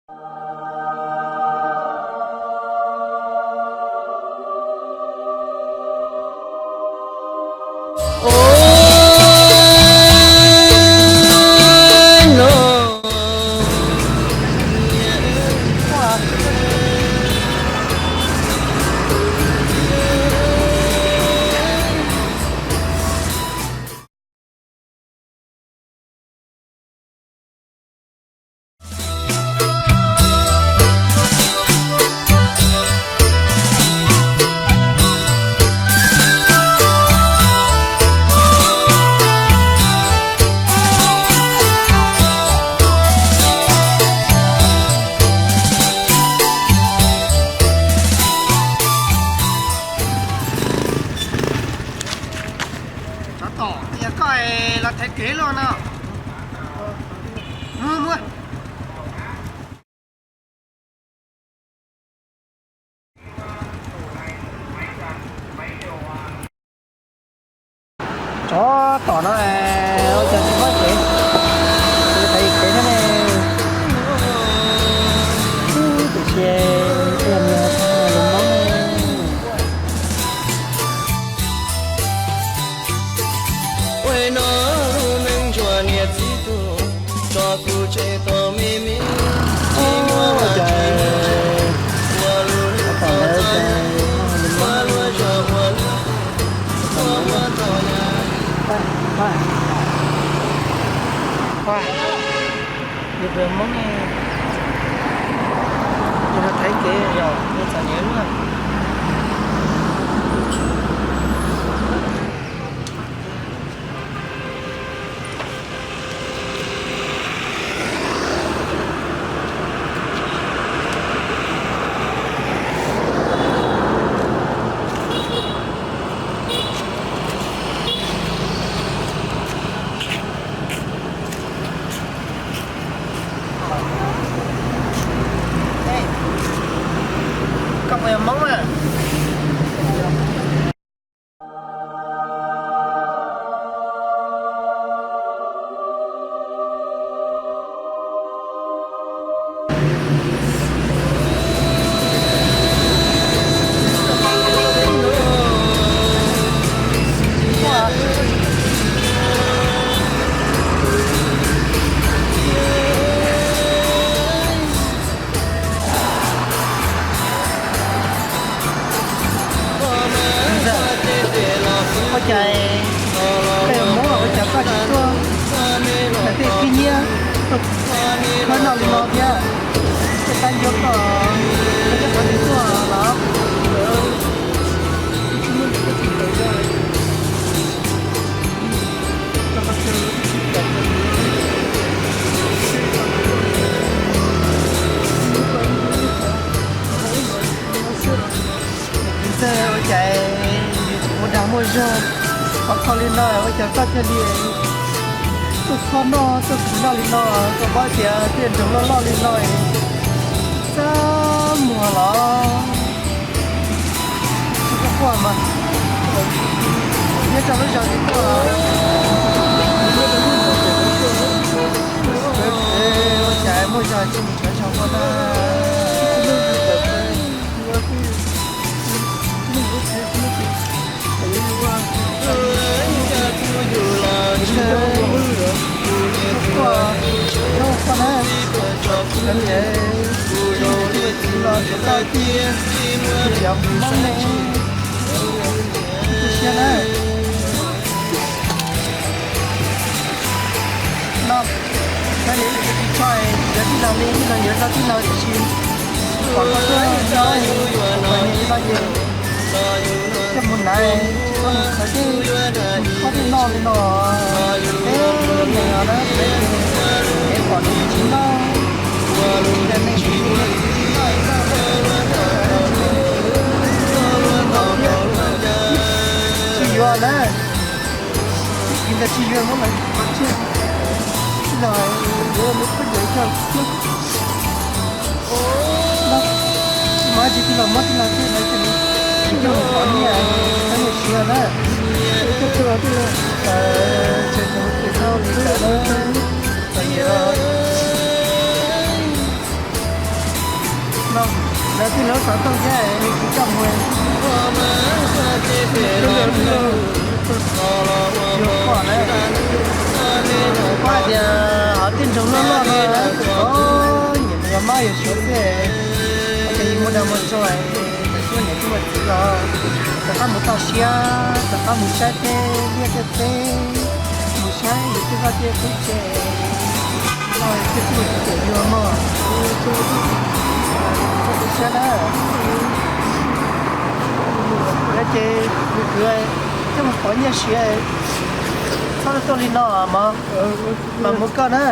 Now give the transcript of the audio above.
Tsov tom, yog koj los thaiv kev los no. Muab, muab. Tsov tom no, ua cas tsis muab kev, tsis thaiv kev thiab ne. Tus tsis, tus Hmoob. Ua no lub neej ntsuag niam txiv tug, tso kuv tseg tau me me, tsis muaj ua cas, ua lub neej txom nyem, ua lub zog ua lub, ua lub txom nyem. Yus pem Hmoob ne, yus los thaiv kev yog ua txom nyem luaj. Koj puas yog Hmoob a? Ua cas koj yog Hmoob los ua cas koj tsis tuaj, koj tej khib nyiab tuaj khawb noj li no thiab, koj tab ncuab koj, koj cov qhov twg tuaj los. Ntxawg, ua cas yus tus ua dag muaj zog, qhov kho li no ua cas koj thiaj li tuaj kho noj tuaj khwv noj li no, koj paub tias tej nroog loj loj li no txaj muag los tsis quaj quaj mas, nyob rau lub zos tsis quaj. Ua cas muaj zog ces mus sawv zog quaj tag. No, koj niam ib txhia tsis tshua, yuav tij laug li, tij laug yuav tau tij laug tiam sis pom koj tuaj nyob, koj niam tij laug ces coj mus hnav, coj mus qhwv tej, mus kho tej noj li no. Peb neeg no na, peb ces pom tus tsis noj, ces neeg tsis noj, tsis yuav na. Tsis yuav muab lawv qhov tsiaj, tij laug yuav lawv khaub ncaws coj. Mas tsis tij laug muab tij laug tej lawv ces tsis coj qhov nyiaj, qhov nyiaj siav na. Coj tij laug tej lawv, ces tau li cas na. Txom nyem. Lawv tij laug xov tooj thiab nws tsis coj mus. Yuav pom na, kuv paub tias hov tij nroog loj loj no, nyiam yuav mab yuav suav xwb. Ces yus muaj dag muaj tshuaj, txawm tsis muaj niam tsis muaj txiv los rov qab mus toj siab, rov qab mus saib tej liaj tej teb, mus saib yus tej vaj tej tsev, tej txuj txiv tsev yuav mog. Txhob tu siab na. Yog ces kwv kwv coj mus pov nyiaj siav, txhob tuaj li no mog, mam mus koj na.